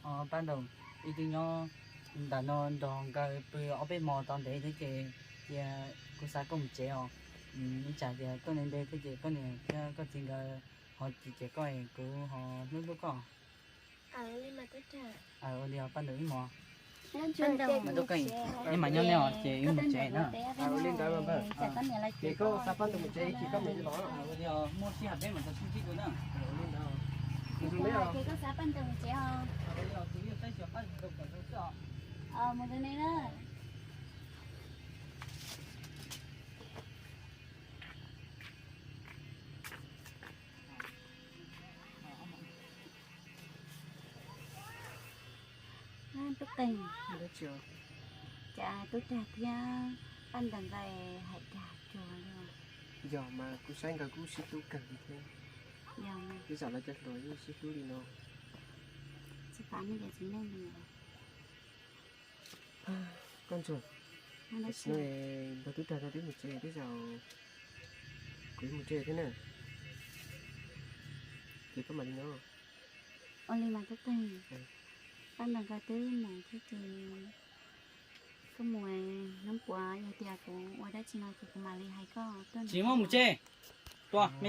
Pab Ntoo, wb twb nyob ntawm no nrog nkawd pw ob peb hmo tau ntev thiab ces cia kuv xa koj mus tsev os. Ib tsam tias tuaj ntev ntev thiab ces koj niam thiab koj txiv nkawd ho tsis cem koj es kuv ho hlub hlub koj. Ua li os Paj Ntoo, wb mus. Mas tuaj koj, wb mas nyob neb os ces wb mus tsev na. Ua li ntawd, ces koj xa Paj Ntoo mus tsev, koj mus los. Ua li os, muaj sij hawm peb mam sib ntsib dua na. Ua li ntawd, ces koj xa Paj Ntoo mus tsev os. Ua li os, tus yog saib xyuas Paj Ntoo kom zoo xwb os. Mus tus ne na. Tub Qeeg, cas Tub Rag thiab Paj Ntoo nkawd hais dag tsuag li. Yog mas kuv saib nkawd kuj sib hlub kawg li thiab. Yog, twb yog lawv cov hluas yeej sib hlub li no. Tsis paub nej cov txiv neej li. Koj Ntsuag, tam sim no nrog Tub Rag no twb mus tsev, twb zaum kuv mus tsev thiab na. Ces koj mam li no. Ua li mas Tub Qeeg, Paj Ntoo nkawd twb mus thiab ces koj mus, hnub puav yog tias kuv ua dab tsi no ces kuv mam li hais koj tuaj. Tsis muab mus tsev, tua me